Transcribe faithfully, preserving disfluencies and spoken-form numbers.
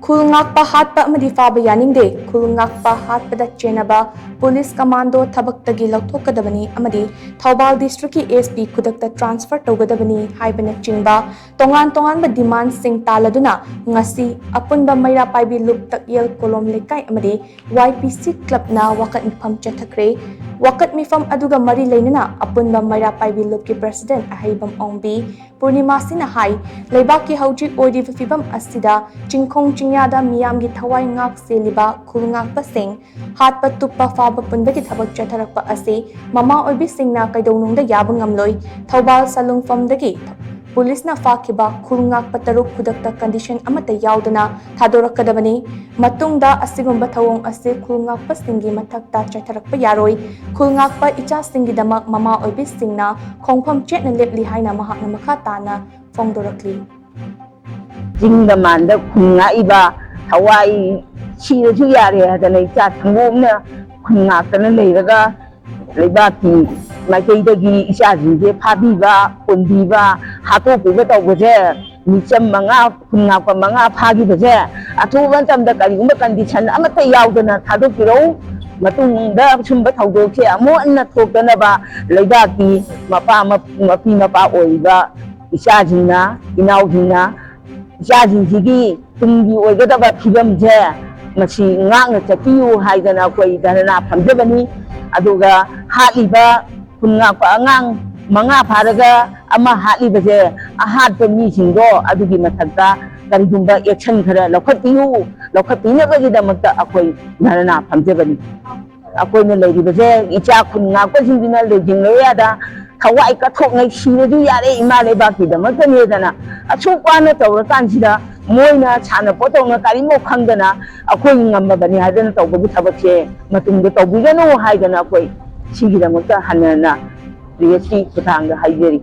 ꯈꯨꯜ ꯉꯥꯛꯄ ꯍꯥꯠꯄ ꯑꯃꯗꯤ ꯐꯥꯕ ꯌꯥꯅꯤꯡꯗꯦ꯫ ꯈꯨꯜ ꯉꯥꯛꯄ ꯍꯥꯠꯄꯗ ꯆꯦꯟꯅꯕ ꯄꯨꯂꯤꯁ ꯀꯃꯥꯟꯗꯣ ꯊꯕꯛꯇꯒꯤ ꯂꯧꯊꯣꯛꯀꯗꯕꯅꯤ ꯑꯃꯗꯤ ꯊꯧꯕꯥꯜ ꯗꯤꯁꯇ꯭ꯔꯤꯛꯀꯤ ꯑꯦꯁ ꯄꯤ ꯈꯨꯗꯛꯇ ꯇ꯭ꯔꯥꯟꯁꯐꯔ ꯇꯧꯒꯗꯕꯅꯤ ꯍꯥꯏꯕꯅꯆꯤꯡꯕ ꯇꯣꯉꯥꯟ ꯇꯣꯉꯥꯟꯕ ꯗꯤꯃꯥꯟꯁꯤꯡ ꯇꯥꯜꯂꯗꯨꯅ ꯉꯁꯤ ꯑꯄꯨꯟꯕ ꯃꯩꯔꯥ ꯄꯥꯏꯕꯤ ꯂꯨꯞ ꯇꯛꯌꯦꯜ ꯀꯣꯂꯣꯝ ꯂꯩꯀꯥꯏ ꯑꯃꯗꯤ ꯋꯥꯏ ꯄꯤ ꯁꯤ ꯀ꯭ꯂꯕꯅ ꯋꯥꯀꯠ ꯃꯤꯐꯝ ꯆꯠꯊꯈ꯭ꯔꯦ꯫ ꯋꯥꯀꯠ ꯃꯤꯐꯝ ꯑꯗꯨꯒ ꯃꯔꯤ ꯂꯩꯅꯅ ꯑꯄꯨꯟꯕ ꯃꯩꯔꯥ ꯄꯥꯏꯕꯤ ꯂꯨꯞꯀꯤ ꯄ꯭ꯔꯁꯤꯗꯦꯟ ꯑꯍꯩꯕꯝ ꯑꯣꯡꯕꯤ ꯄꯨꯔꯅꯤꯃꯥꯁꯤꯅ ꯍꯥꯏ, ꯂꯩꯕꯥꯛꯀꯤ ꯍꯧꯖꯤꯛ ꯑꯣꯏꯔꯤꯕ ꯐꯤꯕꯝ ꯑꯁꯤꯗ ꯆꯤꯡꯈꯣꯡ ꯆꯤꯡꯌꯥꯗ ꯃꯤꯌꯥꯝꯒꯤ ꯊꯋꯥꯏ ꯉꯥꯛ ꯆꯦꯜꯂꯤꯕ ꯈꯨꯜ ꯉꯥꯛꯄꯁꯤꯡ ꯍꯥꯠꯄ ꯇꯨꯞꯄ ꯐꯥꯕ ꯄꯨꯟꯕꯒꯤ ꯊꯕꯛ ꯆꯠꯊꯔꯛꯄ ꯑꯁꯤ ꯃꯃꯥ ꯑꯣꯏꯕꯤꯁꯤꯡꯅ ꯀꯩꯗꯧꯅꯨꯡꯗ ꯌꯥꯕ ꯉꯝꯂꯣꯏ꯫ ꯊꯧꯕꯥꯜ ꯁꯂꯨꯡꯐꯝꯗꯒꯤ ꯄꯨꯂꯤꯁꯅ ꯐꯥꯈꯤꯕ ꯈꯨꯜ ꯉꯥꯛꯄ ꯇꯔꯨꯛ ꯈꯨꯗꯛꯇ ꯀꯟꯗꯤꯁꯟ ꯑꯃꯠꯇ ꯌꯥꯎꯗꯅ ꯊꯥꯗꯣꯔꯛꯀꯗꯕꯅꯤ꯫ ꯃꯇꯨꯡꯗ ꯑꯁꯤꯒꯨꯝꯕ ꯊꯧꯑꯣꯡ ꯑꯁꯤ ꯈꯨꯜ ꯉꯥꯛꯄꯁꯤꯡꯒꯤ ꯃꯊꯛꯇ ꯆꯠꯊꯔꯛꯄ ꯌꯥꯔꯣꯏ꯫ ꯈꯨꯜ ꯉꯥꯛꯄ ꯏꯆꯥꯁꯤꯡꯒꯤꯗꯃꯛ ꯃꯃꯥ ꯑꯣꯏꯕꯤꯁꯤꯡꯅ ꯈꯣꯡꯐꯝ ꯆꯦꯠꯅ ꯂꯦꯞꯂꯤ ꯍꯥꯏꯅ ꯃꯍꯥꯛꯅ ꯃꯈꯥ ꯇꯥꯅ ꯐꯣꯡꯗꯣꯔꯛꯂꯤ꯫ ꯆꯤꯡꯗ ꯃꯥꯟꯗ ꯈꯨꯟ ꯉꯥꯛꯏꯕ ꯊꯋꯥꯏ ꯁꯤꯔꯁꯨ ꯌꯥꯔꯦ ꯍꯥꯏꯗꯅ ꯏꯆꯥ ꯁꯪꯒꯣꯝꯅ ꯈꯨꯟ ꯉꯥꯛꯇꯅ ꯂꯩꯔꯒ ꯂꯩꯕꯥꯛꯀꯤ ꯃꯥꯏꯀꯩꯗꯒꯤ ꯏꯆꯥꯁꯤꯡꯁꯦ ꯐꯥꯕꯤꯕ, ꯄꯨꯟꯕꯤꯕ, ꯍꯥꯠꯇꯣꯛꯄꯤꯕ ꯇꯧꯕꯁꯦ ꯃꯤꯆꯝ ꯃꯉꯥ, ꯈꯨꯟ ꯉꯥꯛꯄ ꯃꯉꯥ ꯐꯥꯈꯤꯕꯁꯦ ꯑꯊꯨꯕ ꯃꯇꯝꯗ ꯀꯔꯤꯒꯨꯝꯕ ꯀꯟꯗꯤꯁꯟ ꯑꯃꯠꯇ ꯌꯥꯎꯗꯅ ꯊꯥꯗꯣꯛꯄꯤꯔꯛꯎ꯫ ꯃꯇꯨꯡꯗ ꯁꯨꯝꯕ ꯊꯧꯗꯣꯛꯁꯦ ꯑꯃꯨꯛ ꯍꯟꯅ ꯊꯣꯛꯇꯅꯕ ꯂꯩꯕꯥꯛꯀꯤ ꯃꯄꯥ, ꯃꯄꯤ ꯃꯄꯥ ꯑꯣꯏꯔꯤꯕ ꯏꯆꯥꯁꯤꯡꯅ, ꯏꯅꯥꯎꯁꯤꯡꯅ ꯏꯆꯥꯁꯤꯡꯁꯤꯒꯤ ꯇꯨꯡꯒꯤ ꯑꯣꯏꯒꯗꯕ ꯐꯤꯕꯝꯁꯦ ꯃꯁꯤ ꯉꯥꯛꯅ ꯆꯠꯄꯤꯌꯨ ꯍꯥꯏꯗꯅ ꯑꯩꯈꯣꯏ ꯙꯔꯅꯥ ꯐꯝꯖꯕꯅꯤ꯫ ꯑꯗꯨꯒ ꯍꯥꯠꯂꯤꯕ ꯈꯨꯟ ꯉꯥꯛꯄ ꯑꯉꯥꯡ ꯃꯉꯥ ꯐꯥꯔꯒ ꯑꯃ ꯍꯥꯠꯂꯤꯕꯁꯦ, ꯑꯍꯥꯠꯄ ꯃꯤꯁꯤꯡꯗꯣ ꯑꯗꯨꯒꯤ ꯃꯊꯛꯇ ꯀꯔꯤꯒꯨꯝꯕ action ꯈꯔ ꯂꯧꯈꯠꯄꯤꯌꯨ, ꯂꯧꯈꯠꯄꯤꯅꯕꯒꯤꯗꯃꯛꯇ ꯑꯩꯈꯣꯏ ꯙꯔꯅꯥ ꯐꯝꯖꯕꯅꯤ꯫ ꯑꯩꯈꯣꯏꯅ ꯂꯩꯔꯤꯕꯁꯦ ꯏꯆꯥ ꯈꯨꯟ ꯉꯥꯛꯄꯁꯤꯡꯁꯤꯅ ꯂꯣꯏꯁꯤꯟꯂꯣꯏ ꯌꯥꯗ ꯊꯋꯥꯏ ꯀꯠꯊꯣꯛꯅꯩ, ꯁꯤꯔꯁꯨ ꯌꯥꯔꯦ ꯏꯃꯥ ꯂꯩꯕꯥꯛꯀꯤꯗꯃꯛꯇꯅꯦꯗꯅ ꯑꯁꯨꯛ ꯋꯥꯅ ꯇꯧꯔꯀꯥꯟꯁꯤꯗ ꯃꯣꯏꯅ ꯁꯥꯟꯅꯄꯣꯠꯇꯧꯅ ꯀꯔꯤꯝꯐꯥꯎ ꯈꯪꯗꯅ ꯑꯩꯈꯣꯏ ꯉꯝꯃꯕꯅꯤ ꯍꯥꯏꯗꯅ ꯇꯧꯕꯒꯤ ꯊꯕꯛꯁꯦ ꯃꯇꯨꯡꯗ ꯇꯧꯕꯤꯒꯅꯨ ꯍꯥꯏꯗꯅ ꯑꯩꯈꯣꯏ ꯁꯤꯒꯤꯗꯃꯛꯇ ꯍꯟꯅ ꯍꯟꯅ ꯄ꯭ꯔꯦꯁꯀꯤ ꯈꯨꯠꯊꯥꯡꯗ ꯍꯥꯏꯖꯔꯤ꯫